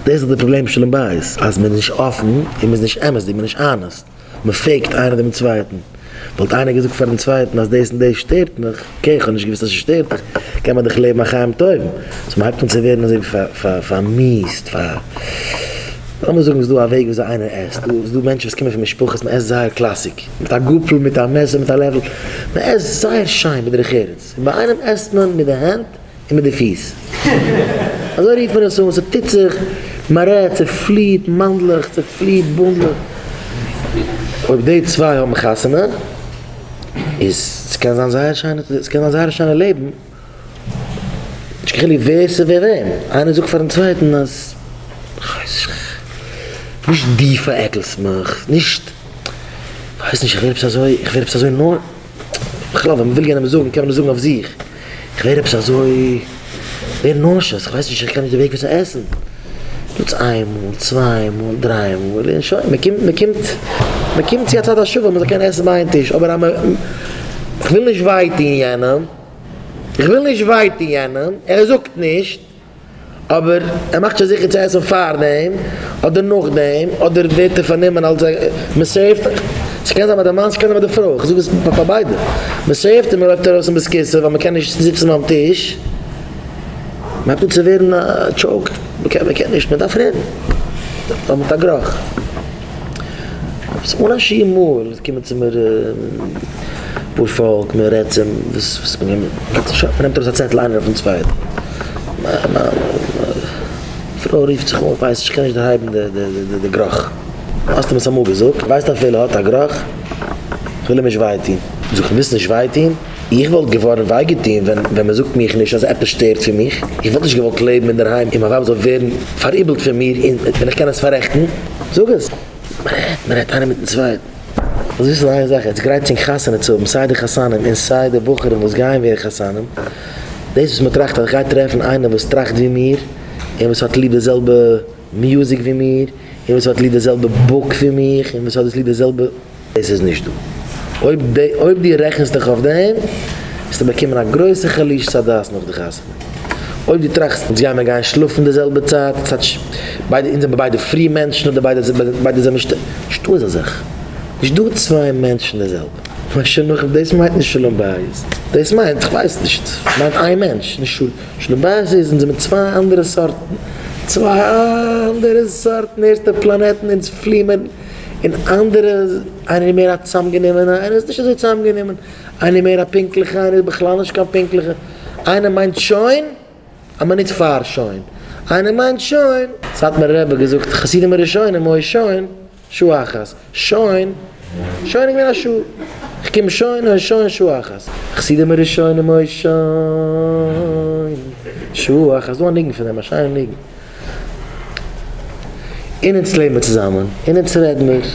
דאס איז די פראבלעם שלום בית, אז מען איז נישט אפן און מען איז נישט אמת'דיג, מען איז נישט honest, מען fake ט איינער דעם צווייטן. וואלט איינער געזאגט פארן צווייטן אז דאס און דאס שטערט מיך, okay איך האב נישט געוואוסט אז ס'שטערט דיך, קען מען דאך לעבן א חיים טובים. so מ'הייבט אן צו ווערן אזוי ווי פארמיאוסט, פאר. לאמיר זאגן ס'איז דא א וועג וויאזוי איינער עסט, דא איז דא מענטשן וואס קומען פון משפחות מען עסט זייער classic, מיט א גאפל, מיט א מעסער, מיט א לעפל, מען עסט זייער שיין בדרך ארץ, און ביי איינעם עסט מען מיט די הענט און מיט די פיס. אזוי רופט מען עס אן, ס'טוט זיך, מ'רעדט, ס'פליעט מאנדלעך, ס'פליעט בונדלעך. אויב די צוויי האבן חתונה, איז ס'קען זיין זייער שיינע, ס'קען זיין זייער א שיינע לעבן, נישט קיין חילוק ווער ס'ווער וועם, איינער זאגט פארן צווייטן אז כ'ווייס נישט, נישט דו פארעקלסט מיך, נישט, כ'ווייס נישט, איך ווער עפעס אזוי, איך ווער עפעס אזוי נאר, בכלל ווען מ'וויל יענעם זאגן קען מען עס זאגן אויף זיך, איך ווער עפעס אזוי, ווער nauseous, כ'ווייס נישט, איך קען נישט די וועג פון צו עסן. נוץ איין מאל, צוויי מאל, דריי מאל, און שוין, מ'קומט, מ'קומט, מ'קומט צו א צד השווה מ'זאל קענען עסן ביי איין טיש, אבער אז מ', כ'וויל נישט וויי טון יענעם, כ'וויל נישט וויי טון יענעם, ער זאגט נישט, אבער ער מאכט שוין זיכער צו עסן פארדעם, אדער נאכדעם, אדער ווערט ער פארנומען אלס מ' serve ט, ס'קען זיין ביי די מאן ס'קען זיין ביי די פרוי, כ'זאג עס פאר ביידע, מ' serve ט און מ'לויפט ארויס אין בית הכסא ווייל מ'קען נישט זיצן ביים טיש, מ'הייבט אן צו ווערן choked, מ'קען מ'קען נישט, מ'דארף רעדן, מיט א גראך. עפעס אן א שיעור מאל קומען צו מיר פאר פאלק, מען רעדט צו וואס וואס מען נעמט ארויס א צעטל איינער אויפן צווייטן, מיין פרוי רופט זיך אן, כ'ווייס נישט, כ'קען נישט דערהייבן די גראך, האסט אים עס אמאל געזאגט? ווייסט אפילו האט א גראך? כ'וויל אים נישט וויי טון. זאג איך, ווילסט נישט וויי טון? איך וואלט געווארן וויי געטון ווען ווען מען זאגט מיך נישט אז עפעס שטערט פון מיך, איך וואלט נישט געוואלט לעבן אינדערהיים און מיין ווייב זאל ווערן פאראיבלט פון מיר און ווען איך קען עס פאררעכטן, זאג עס. מען רעדט, מען רעדט איינער מיטן צווייטן. זאלסט וויסן איין זאך, עטס גרייטס ענק חתונה צו האבן, סיי די חתנים און סיי די בחורים וואס גייען ווערן חתנים, דאס וואס מען טראכט אז איך גיי טרעפן איינער וואס טראכט ווי מיר, און וואס האט ליב די זעלבע music ווי מיר, און וואס האט ליב די זעלבע book ווי מיך, און וואס האט ליב די זעלבע. דאס איז נישט דא. אויב אויב דו רעכנסט דיך אויף דעם, וועסטו באקומען א גרויסע חלישת הדעת נאך די חתונה. אויב דו טראכסט, אונז גיימער גיין שלאפן די זעלבע צייט, ס'טייטש, ביידע, אונז זעמער ביידע פרי מענטשן אדער ביידע ביידע זעמער שטא, נישטא אזא זאך. נישט דא צוויי מענטשן די זעלבע. משה נחום, דאס מיינט נישט שלום בית. דאס מיינט, כ'ווייס נישט, מיינט איין מענטש, נישט שלום בית איז אונז זעמער צוויי אנדערע סארטן, צוויי אנדערע סארטן ערשטע פלאנעטן, אונז פליען און אנדערע, איינער איז מער א צוזאמגענומענע, איינער איז נישט אזוי צוזאמגענומען, איינער איז מער א פונקטליכע, איינער איז בכלל נישט קיין פונקטליכע, איינער מיינט שוין א מינוט פאר שוין, איינער מיינט שוין. סאטמארער רבי האט געזאגט חסידים הראשונים היו שוין שעה אחת, שוין, שוין איז געווען א שעה, איך קום שוין און שוין שעה אחת, חסידים הראשונים היו שוין שעה אחת, ס'דא א ניגון פון דעם, א שיינע ניגון. און אונז לעבן מיר צוזאמען, און אונז רעד מיר.